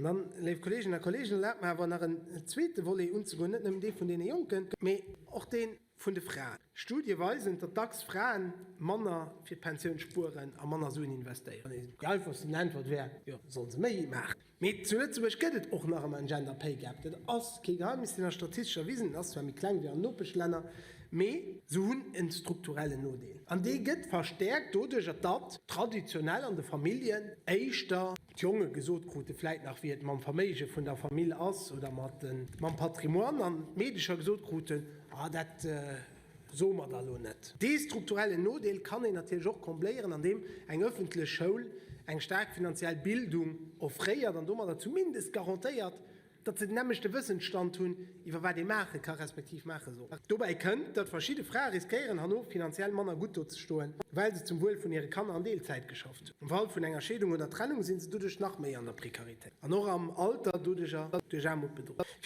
An dann, léif Kolleeginnen a Kolleegen, erlaabt mer awer nach en zweete Volet unzegoen, net nëmmen dee vun deene Jonken, mee och dee vun de Fraen. Studie weisen, datt dacks Fraen manner fir d'Pensioun spueren a manner Suen investéieren. Déi einfachsten Äntwert wär, jo, solle se méi maachen. Mee zu Lëtzebuerg gëtt et och nach ëmmer en Gender Pay Gap. Dat ass kee Geheimnis, deen ass statistesch erwisen. En ass zwar méi kleng wéi an Nopeschlänner, mee se hunn en strukturellen Nodeel. An dee gëtt verstäerkt doduercher, datt traditionell an de Familljen éischter d'Jonge gesot krute vläit nach, wéi et mam Verméige vun der Famill ass oder mat mam Patrimoine, an d'Meedecher gesot kruten, Ah, dat soe mer der elo net. Dee strukturellen Nodeel kann een natierlech och combléieren, andeem eng ëffentlech Schoul eng staark finanziell Bildung offréiert an domadder zumindest garantéiert, datt se den nämmlechte Wëssensstand hunn, iwwer wat ee maache ka respektiv maache soll. Dobäi kënnt, datt verschidde Frae riskéieren, herno finanziell manner gutt do ze stoen, well se zum Wuel vun hire Kanner an Deelzäit geschafft hunn. Am Fall vun enger Scheedung oder Trennung si se doduerch nach méi an der Prekaritéit an och am Alter doduercher duerch Aarmut bedroht.